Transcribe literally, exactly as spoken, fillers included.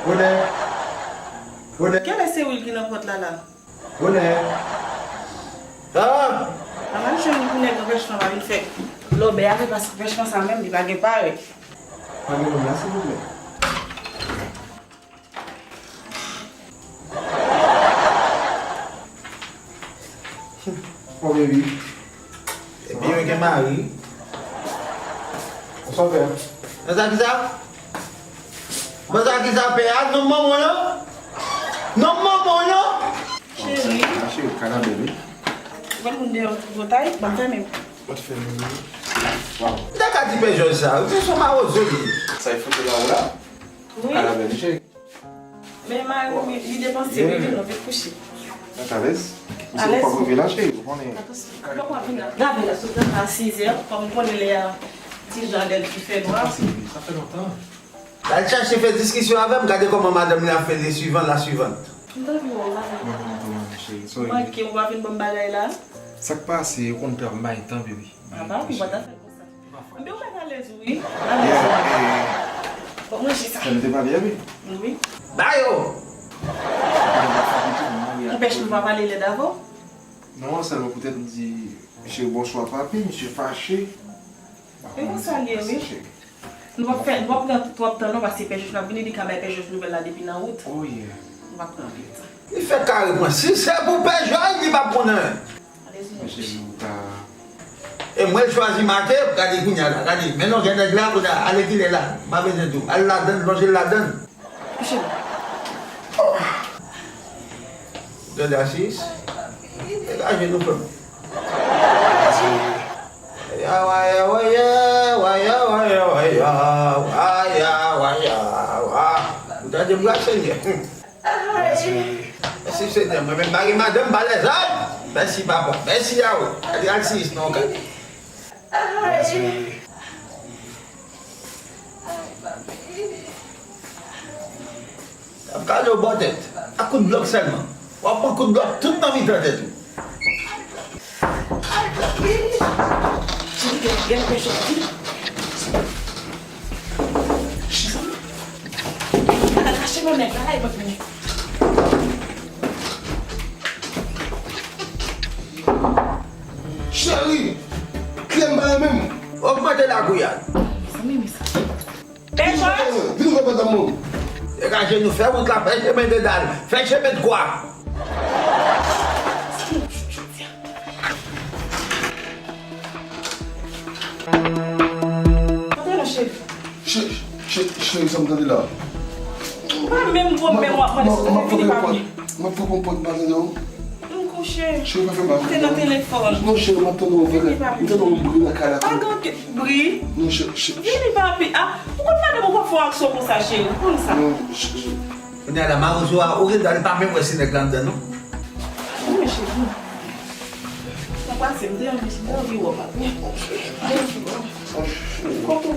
Bonè. Bonè. Kèlè se Will ki nan pòt la la? Bonè. Ah! Papa m jwenn pou nèg anpèchman pa vin fè lòbèy avè l, paske anpèchman sa menm, li pa gen parèy. Pa gen moun la, silvouplè. Oh, baby. Epi yo gen mari. Sa w fè? Nan sa ki sa? Nan sa ki sa fè a? Non, manman, non? Non, manman, non? Cheri. Ah, cheri, Kanabèl, wi. Ou konn moun deyò gwo tay? Ban m fèmen. Mwen te fèmen, wi. Waw. M ta ka di pè Jòj sa, se son mawozo li. Sa e foto la ou la? Wi. Kanabèl, wi, cheri. Men mari m, li depanse, wi, vin, nou vin kouche. Mwen alèz. Ou se pòv rive la, cheri, ou konnen. Donk, w ap vin gade la, sou tan a sizè, kòm ou konnen lè a, ti jan lè l ki fè nwa. Sa fè lontan. L al chache fè diskisyon avè m, gade kòman madanm li ap fè le suivant, la suivante. M t anvi wè w la. Mwen, mwen, mwen, cheri, sorry. Manke, ou pa vin ban m bagay la? Sa k pase, ou konn tan m bay tan, baby. Papa, ou pa ta fè konsa. Anben, ou mèt alèz, wi. Alèz, wi. Bon, manje sa. Sa nou te pale a, wi? Wi. Ba yo! Anpèch nou pa pale lèd avè w? Non, sèlman poutèt m di misye bonswa, papi, misye fache. E konsa l ye, wi. Nou p ap fè, nou p ap pran twòp tan non, paske Pè Jòj ap vini, li ka bay Pè Jòj nouvèl la depi nan wout. Oh, yeah. Nou p ap pran anpil tan. Li fèk kare pran. Si se pou Pè Jòj, li p ap pran anyen. Alèz, nou kouche. E mwen l chwazi make, gade kounye a la, gade. Men non, gen nèg la, kounye a, ale kilè la. M pa bezwen di w. Al ladann, lonje l ladann. Kouche. Gade asis. Degaje nou, frè m. Ya, wa, ya, wa, ya, wa, ya, wa, ya, wa, ya, wa, ya, wa, ya, wa. Ou tande m la, Senyè? Mèsi, Senyè. Mwen menm, m pa gen madanm, m pa lèzòm. Mèsi, papa. Mèsi, Yawe. Gade asis, non, gade. Mèsi. Ap gade w bò tèt. Ak kout blòk sèlman. W ap pran kout blòk tout nan mitan tèt ou. Cheri, gen, gen pèch ou. Cheri, ala kache non nèg la, la e bank mwen. Cheri, kle m ba menm. Ogmante lagouyad. Mezanmi, mezanmi. Pè Jòj! Vin ouvè pòt la, moun. Degaje nou, fè wout la, fè chemen de dal, fè chemen de kwa. Antre non, cheri. Che-, che-, cheri, sa m tande la? Pa menm gwo menm w ap mande sou telefòn, Filipa. M ap frape yon pòt, m pa tande w. M kouche. Cheri, pa fè mal. Te nan telefòn. Non, cheri, m ap tande w, m tande yon bri nan kay la. Pa gen okenn bri. Non, cheri, cheri. Vini, papi. Ah, ou konn madanm ou pa fè yon aksyon konsa, cheri. Ou konn sa. Non, cheri. Kounye a la, mawozo a, ou ret gade, pa menm wè si nèg la anndan, non. Wi, cheri. Sa pase, m te anvi, m te anvi wè w, papi. M te anvi wè w. Kòm ou